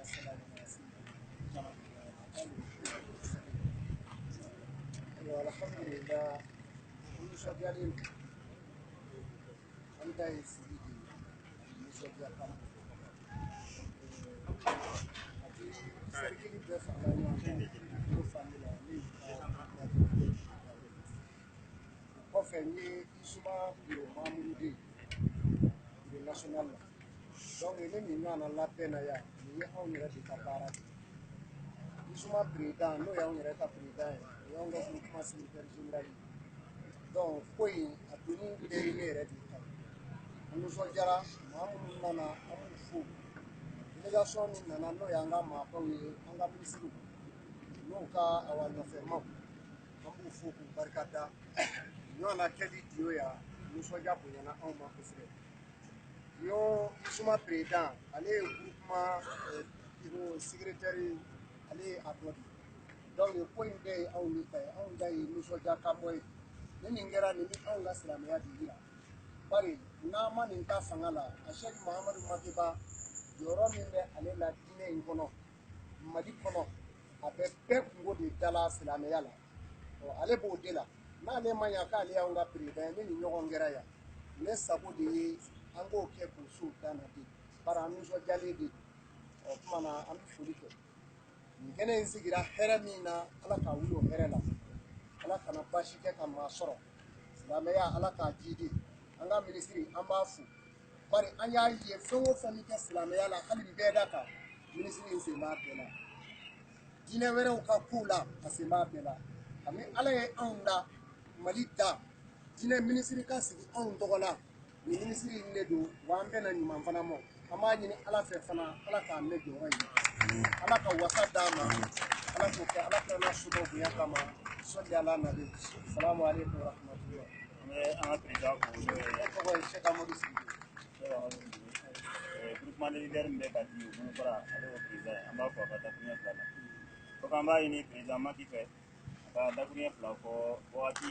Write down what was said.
Wassalam ala sayyidina. Ayiwa, alhamdulillah, an nisɔndiyalen don. An ta ye foli de ye ani nisɔndiya kama. A ti cercle bɛɛ farala ɲɔgɔn kan n'o fan de la, ne y'u ka kɔfɛ, n ye USUMA bureau membre de ye, bureau national la. Donc ne nin ɲɔgɔnna labɛn na yan, nin ye anw yɛrɛ de ka baara de ye. USUMA président, n'o y'anw yɛrɛ ka président ye, o y'anw ka groupement secrétaire général ye. Donc ko in a donni bɛɛ ye ne yɛrɛ de ta ye. An nisɔndiyara. Maa minnu nana, an b'u fo. Délégation min nana, n'o y'an ka maabaw ye, an ka minisiriw n'u ka awa nɔfɛmaw, an b'u fo k'u barika da. Ɲɔgɔn na kɛli Diyo yan, nisɔndiya bonyana anw ma kosɛbɛ. Diyo USUMA président, ale ye groupement bureau secrétaire, ale ye a dɔ de ye. Donc ko in bɛɛ ye anw de ta ye, anw ta ye nisɔndiya kanbɔ ye. Ni nin kɛra, nin bɛ anw ka silamɛya de yira, bari n'an ma nin ta fanga la, a Sɛki Mahamadu Makeba, jɔyɔrɔ min bɛ ale la diinɛ in kɔnɔ, Mali kɔnɔ, a bɛ bɛɛ kungo de da la silamɛya la. Ɔ, ale b'o de la. N'ale ma ɲa k'ale y'anw ka président ye, ni nin ɲɔgɔn kɛra yan, ne sago de ye an k'o kɛ k'o so dan na de, bari an nisɔndiyalen de don. Ɔ tuma na, an bɛ foli kɛ. Nin kɛnɛ in sigira hɛrɛ min na, Ala k'a wuli o hɛrɛ la. Ala kana baasi kɛ ka maa sɔrɔ. Silamɛya, Ala k'a jidi. An ka minisiri, an b'a fo, bari an y'a ye fɛn o fɛn bɛ kɛ silamɛya la, hali bɛɛ da kan, minisiri in sen b'a bɛɛ la. Diinɛ wɛrɛw ka kow la, a sen b'a bɛɛ la. Ani Ala ye anw da Mali da, diinɛ minisiri ka sigi anw tɔgɔ la, nin minisiri in de don. Wa an bɛna ɲuman fana mɔ. An b'a ɲini Ala fɛ fana, Ala k'a mɛn jɔyɔrɔ in, Ala ka wasa d'a ma, Ala k'o kɛ Ala kɛra n'a sobaw bonya kama. Sɔli ala nabi. Salamu aleykum wa rahmatulah. An bɛ an ka président fo, n'o ye Ne tɔgɔ ye Sɛki Amadu Sidibe. Groupement de leader min bɛ ka di o bolofara, ale y'o président ye. An b'a fɔ a ka dakuruɲɛ 2 la. Fo k'an b'a ɲini président Maki fɛ, a ka dakuruɲɛ 2 fɔ wagati.